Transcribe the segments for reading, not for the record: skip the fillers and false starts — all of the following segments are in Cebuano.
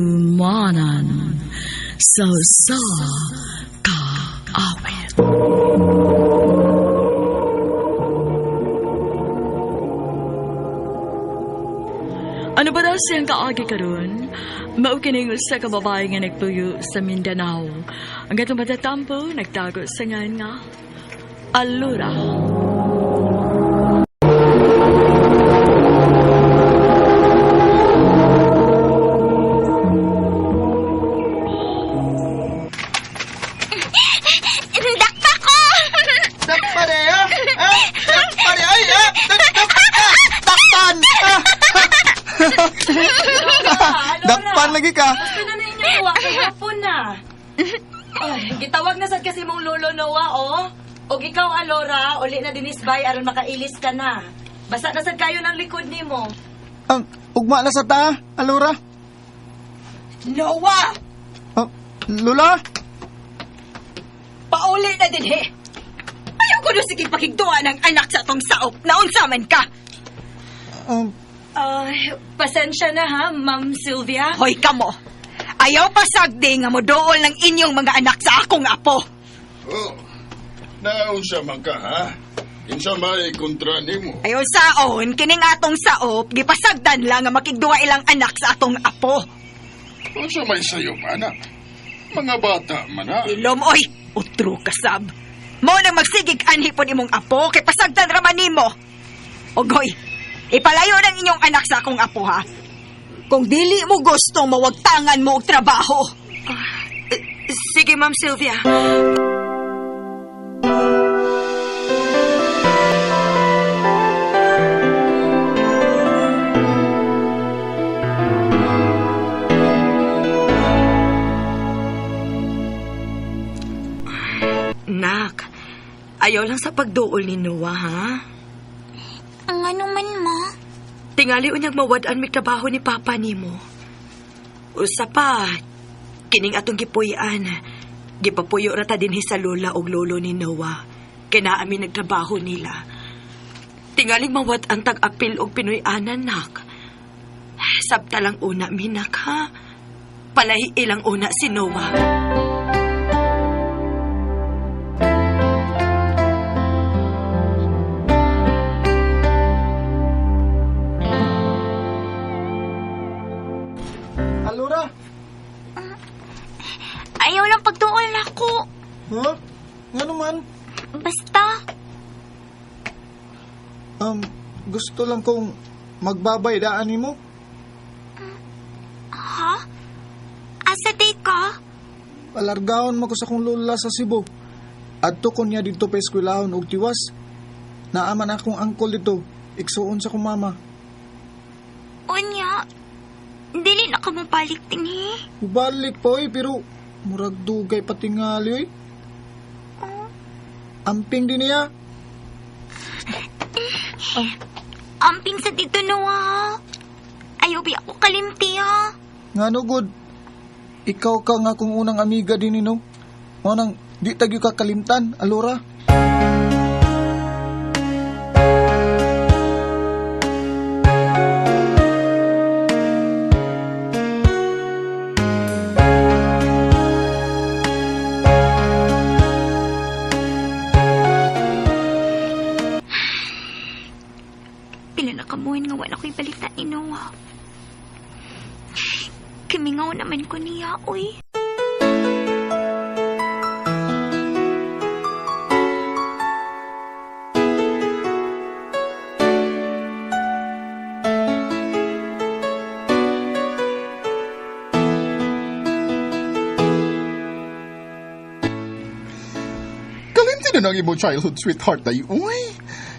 Handumanan sa sa kaawit. Ano ba daw siyang kaagi karon? Mao kining usa ka babae nga nagpuyo sa Mindanao. Ang gatong matatampo nagtago sa ngan nga Alura. Dakpa ko! Dakpare, ha? Ha? Dakpare, ay, ha? Ah, Dakpan! Ah! Dakpan lagi ka. Gusto na ninyo, Noah. Kay hapon na. Ay, gitawag na sad kasi mong lolo Noah, oh. Og ikaw, Alora, uli na dinis bay aron makailis ka na. Basa na sad kayo ng likod nimo. Ang ugma na sa ta, Alora. Noah! Ah, Lola? Pauli na din he! Ayaw ko na sige pakigduwa ng anak sa atong saop. Naunsa man ka! Ay, pasensya na ha, Ma'am Sylvia. Hoy kamo! Ayaw pasagdi nga mo dool ng inyong mga anak sa akong apo. Oh, naunsa man ka, ha? Kinsa may kontra nimo? Ayaw saon, kining atong saop, gipasagdan lang nga makigduwa ilang anak sa atong apo. Unsa may sayo pa na? Mga bata man ha? Ilom, oy! Utro kasab. Mo nang magsigig anhi pod imong apo kay pasagdan raman nimo. Ogoy, ipalayo ng inyong anak sa akong apo ha. Kung dili mo gusto mawagtangan mo og trabaho. Sige, Ma'am Sylvia. Nak, ayaw lang sa pagduol ni Noah, ha? Ang ano man, ma? Tingali unyag mawad-an mig trabaho ni Papa nimo. Usa pa, kining atong gipuy-an. Gipapuyo ra ta dinhi sa lola og lolo ni Noah. Kay naa mi nagtrabaho nila. Tingaling mawad-an tag-apil og Pinoy-anan, nak. Sabta lang una mi, nak, ha? Palahi ilang una si Noah. Alora? Ayaw lang pagduol na ako. Ha? Nga naman? Basta, Gusto lang kong magbabay daan nimo. ha? Asa day ka? Alargaon mo ko sa kong lola sa Cebu. Adto ko niya dito pa eskwelahon og tiwas. Naaman akong angkol dito. Igsuon sa kong mama. Unya, dili na ka mabalik dinhi. Ubalik po eh, pero murag dugay patingali oy. Amping din niya. Amping sa dito, Noah, ha? Ayaw bi ako kalimti, ha? Ngano good. Ikaw ka nga kung unang amiga din no. Mo nang di tagyo ka kalimtan, Alora. Pila na kamuhin nga wala ko'y balita ni Noah. Kimingaw naman ko niya, oy. Kalimti na nang imo childhood sweetheart ay, uy.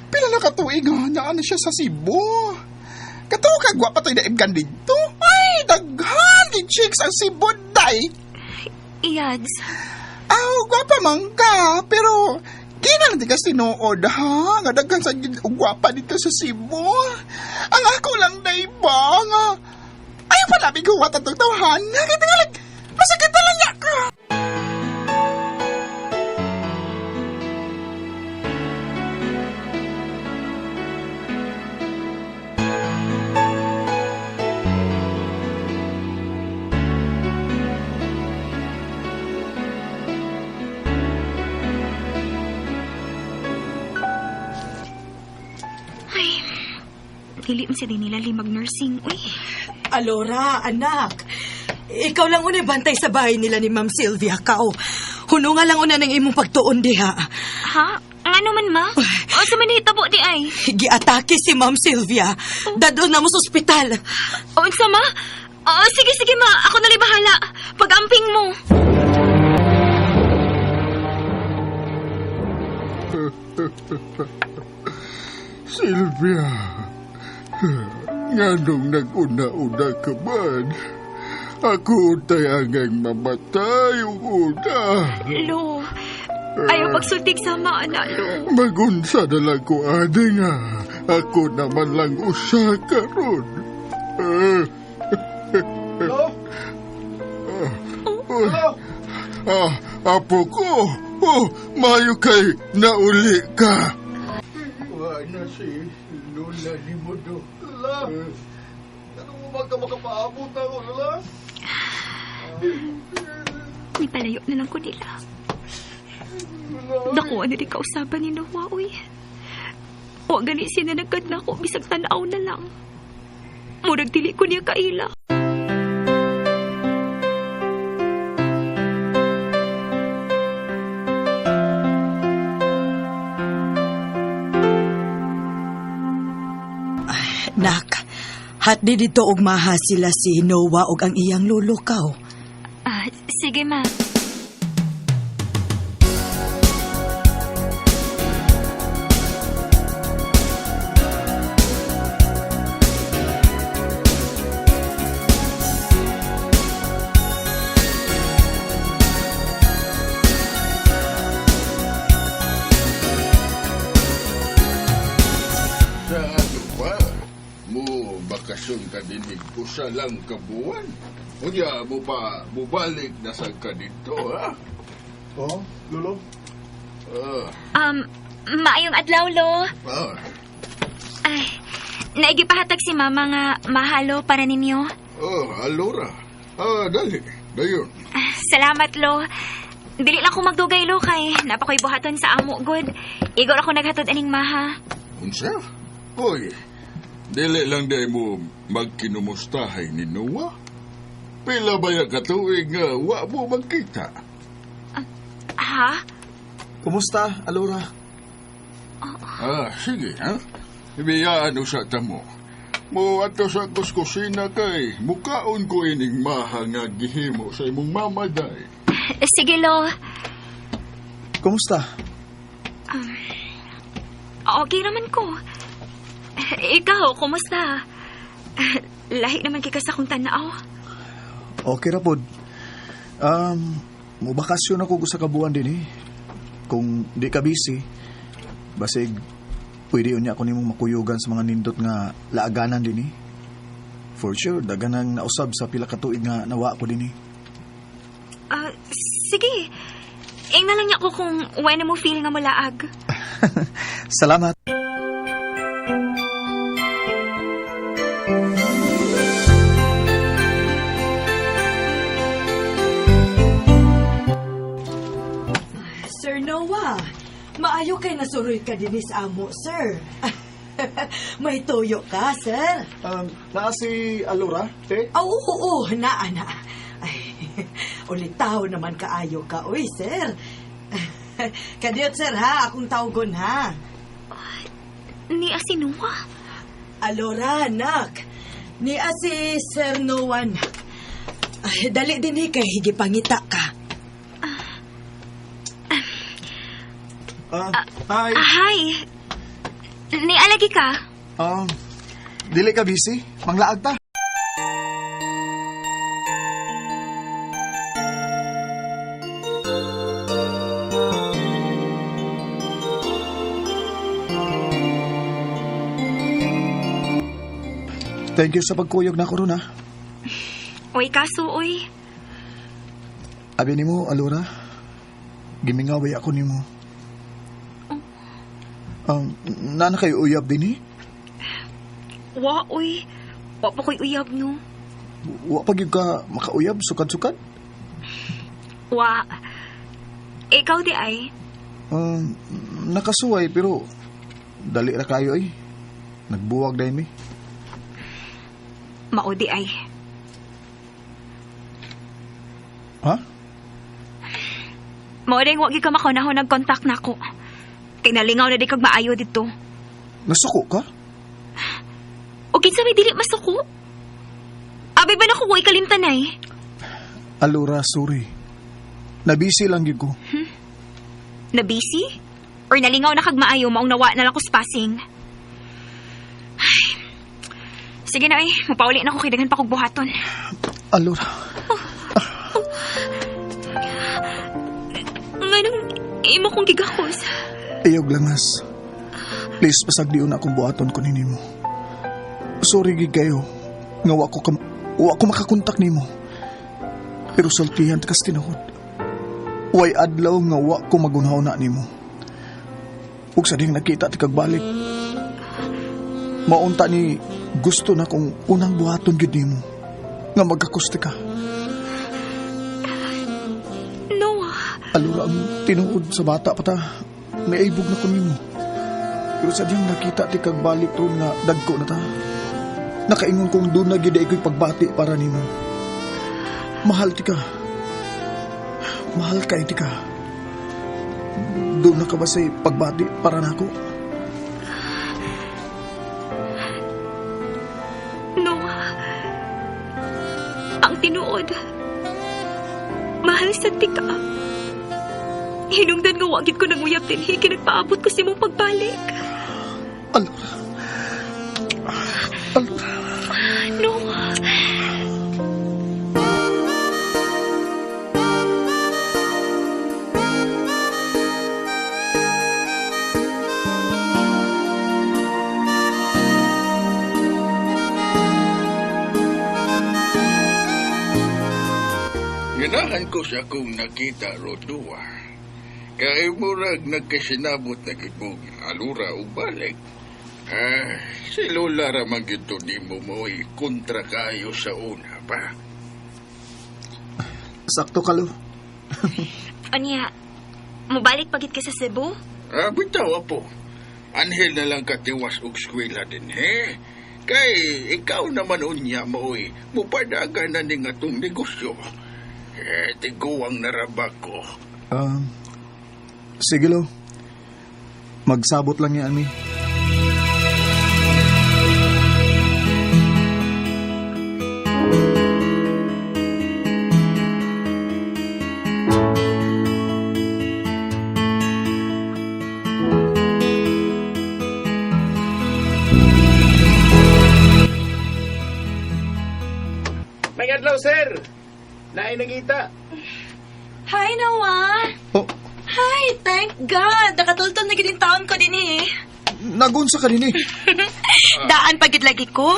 Pila na katuig ha, naa na siya sa Cebu. Katuo ka, gwapa to'y naibgan dito. Ay, daghan ni chicks ang Cebu, day. Iyads, Aw, gwapa man ka, pero kina lang di ka tinuod, ha? Nga daghan sa gid og gwapa dito sa Cebu. Ang ako lang day ba nga. Ayaw pa namin huwat atong tawhan. Kaya masakit na lang niya ka. Dili man sa din nila limag nursing, uy. Alora, anak. Ikaw lang unay bantay sa bahay nila ni Ma'am Sylvia kao. Hununga lang una ng imong pagtuon diha. Ha? Ngano man, ma? O sa man nahitabo di ay? Giatake si Ma'am Sylvia. Dadon na mo sa ospital. O unsa, ma? O, sige, sige, ma. Ako na lang bahala. Pag-amping mo. Sylvia, nganong nag-una-una ka man? Ako untay angang mamatay ug una. Lo, ayaw pagsultig sama, anak, lo. Magunsa na lang ko, ate nga. Ako naman lang usa karon. Ah, Hello? Hello? ah, apo ko, oh, mayo kay nauli ka. Wa na si Lola ni Modo. Lola! Ano mo ba ka makapaabot ako, Lola? Nipalayo na lang ko nila. Naku, ano di kausapan ni Noah, uy. O, gani sinanagad na ako, bisag tanaw na lang. Murag dili ko niya kaila. Nak, hatdi dito og maha sila si Noah og ang iyang lolo kao. Ah, sige, ma. Sa ano pa? Mo bakasyon ka dinig usa lang ka buwan. Unya mo pa bubalik na sa ka dito, ha? Oh, Lolo? Ah, Maayong adlaw, lo. ah, Ay, naigipahatag si mama nga mahalo para ninyo. oh, alora. Ah, dali. Dayon. Ah, salamat, lo. Dili lang ko magdugay, lo, kay napakoy buhaton sa amo, good. Igor ako naghatod aning maha. Unsa? Hoy, dili lang day mo magkinumustahay ni Noah. Pila ba ya katuig nga wa mo magkita? Ha? Kumusta, Alora? Ah, sige, ha? Ibiyaan usa ta mo. Mo ato sa kuskusina kay mukaon ko ining maha nga gihimo sa imong mama day. Sige, lo. Kumusta? Okay naman ko. Ikaw, kumusta? Lahi naman kay ka sa akong tanaw. Okay ra pod. Um, mubakasyon ako sa kabuan din eh. Kung di ka busy, basig pwede unya ako nimong makuyugan sa mga nindot nga laaganan din eh. For sure, dagan ang nausab sa pila ka tuig nga nawa ko din eh. Ah, sige. Ing na lang niya ko kung when mo feel nga mulaag. Salamat. Sir Noah, maayo kay nasuroy ka dinhi sa amo, sir. May tuyo ka, sir. Naa si Alora, te? Ah, oo, oo, naa na. Ay, ulitaw naman kaayo ka, uy, sir. Kadiyot, sir, ha? Akong tawgon, ha? Ni Asinua. Alora, anak. Ni si Sir Noah, anak. Ay, dali din eh, kay higipangita ka. Ah, hi. Ah, hi. Ni alagi ka? Dili ka busy? Manglaag ta. Thank you sa pagkuyog na ko ron, ha. Uy, kaso, uy. Abi nimo, Alora. Gimingaway ako nimo. Nana kayo uyab din eh? Wa, uy. Wa pa ko'y uyab, no? Wa pa gyud ka makauyab sukad-sukad? Wa. Ikaw di ay. Nakasuway pero dali ra kayo ay. Nagbuwag dahil mi. Mao di ay. Ha? Mao rin wa gyud ka makaunahon nag-contact nako. Kay nalingaw na di kag maayo dito. Nasuko ka? O kinsa may dili masuko? Abi ba nako wa ikalimtan ay? Alora, sorry. Nabisi lang gyud ko. Na busy? Or nalingaw na kag maayo maong nawa na lang ko sa passing? Ay. Sige na ay, mapauli na ko kay daghan pa kog buhaton. Alora, Nganong imo kong gigakos? iyog langas. Please, pasagdiyon akong buhaton ko nimo. Sorry gid kayo. Nga wa ko makakontak nimo. Pero sultihan kas tinuod. Way adlaw nga wa ko magunhaw na nimo. Ug sa ding nakita ti kag balik. Maunta ni gusto na kong unang buhaton gid nimo nga magkakusti ka. Noah, Alura ang tinuod sa bata pa ta. Naibog na ko nimo. Pero sadyang nakita ti kag balik ron nga dagko na ta. Nakaingon kong doon na gid ay ko'y pagbati para nimo. Mahal ti ka. Mahal kay ti ka. Doon na ka ba sa'y pagbati para nako? Noah. Ang tinuod. Mahal sa tika. Hinungdan nga wagid ko nang uyab dinhi kay nagpaabot ko sa imong pagbalik. Alura. Alura. Noah. Ganahan ko sa akong nakita, Rodua. Kay murag nagkasinabot na gid mong alura o balik. Ah, si Lola ra man gyud to nimo mo'y kontra kayo sa una pa. Sakto ka, lo. Anya, mobalik pagit ka sa Cebu? Ah, bitaw apo. Anhel na lang katiwas og eskwela din, he? Kay ikaw naman unya mo'y mupadaga na ning atong negosyo. Eh, tiguang naraba ko. Sige, lo. Magsabot lang yan, mi. May adlaw, sir. Naay nagita. Hi, Noah! Oh, Hi, thank God! Nakatultol na gid taon ko din eh. nagunsa ka din eh. Daan pagid lagi ko.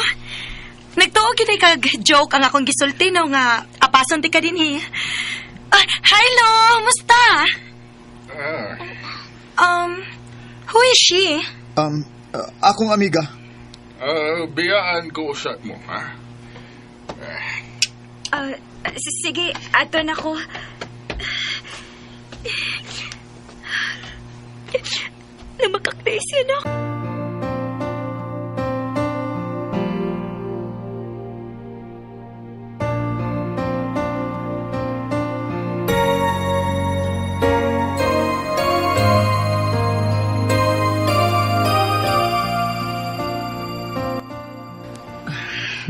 Nagtuo gid ay kag joke ang akong gisulti no nga apason ti ka dinhi. Ah, hi lo, musta? Ah, Who is she? Akong amiga. ah, biyaan ko usap mo, ha? Ah, sige, ato na ko. Namakakday siya na.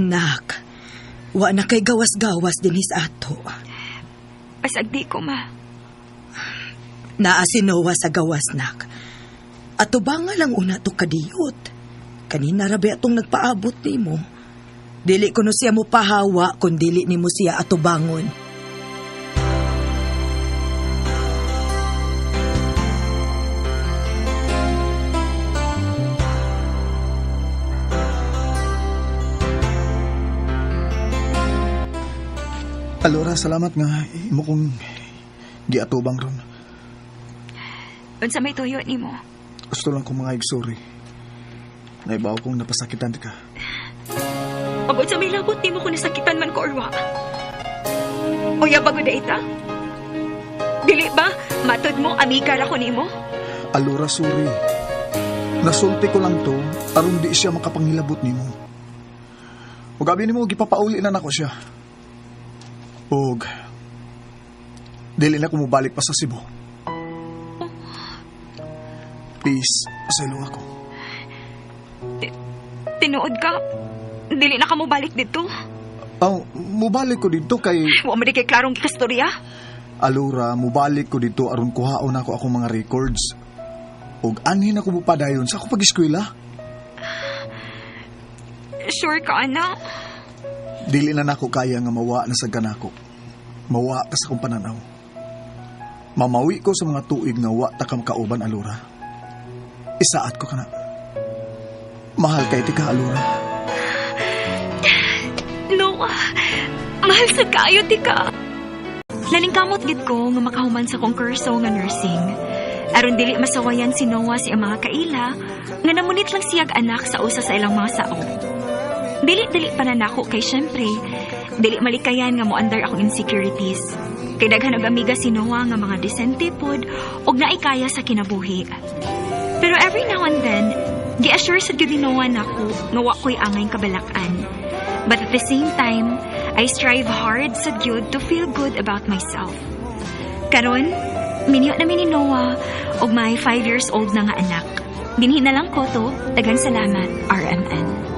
Nak, wa na kay gawas-gawas dinhi sa ato. Pasagdi ko, ma. Naa si Noah sa gawas, nak. Ato ba nga lang una to kadiyot? Kanina ra ba atong nagpaabot nimo? Dili kuno siya mo pahawa kung dili nimo siya atubangon. Alora, salamat nga. Imo kong giatubang ron. Unsa may tuyo nimo? Gusto lang kong mga sorry. Naibaw kong napasakitan ka. Pag unsa may labot nimo kung nasakitan man ko or wa. Uya bago da ita? Dili ba? Matod mo, amiga ra ko nimo? Alora, sorry. Nasulti ko lang to, aron di siya makapangilabot nimo. Ug abi nimo gipapauli na nako siya. Ug dili na ko mobalik pa sa Cebu. Please, pasaylo ako. Tinuod ka, dili na ka mobalik didto? Oh, mobalik ko didto kay Wa man di kay klarong gikastorya. Alura, mobalik ko didto aron kuhaon nako akong mga records. Ug anhin ako mopadayon sa ako pag-eskwela. Sure ka, anak? Dili na nako kaya nga mawa na sa kanako. Mawa ka sa akong pananaw. Mamawi ko sa mga tuig nga wa ta ka makauban, Alura. Isaat ko kana. Mahal kay tika, Alura. Noah, mahal sad kaayo tika. Naningkamot gid ko nga makahuman sa kong kurso nga nursing. Aron dili masawayan si Noah sa iyang mga kaila, nga namunit lang siyag anak sa usa sa ilang mga sao. Dili-dili pa na nako kay syempre, dili malikayan nga moandar akong insecurities. Kay daghan og amiga si Noah nga mga disente pod og naikaya sa kinabuhi. Pero every now and then, gi-assure sad gyud ni Noah nako nga wa ko'y angay kabalakan. But at the same time, I strive hard sad gyud to feel good about myself. Karon, minyo na mi ni Noah og may 5 years old na nga anak. Dinhi na lang ko to. Daghang salamat, RMN.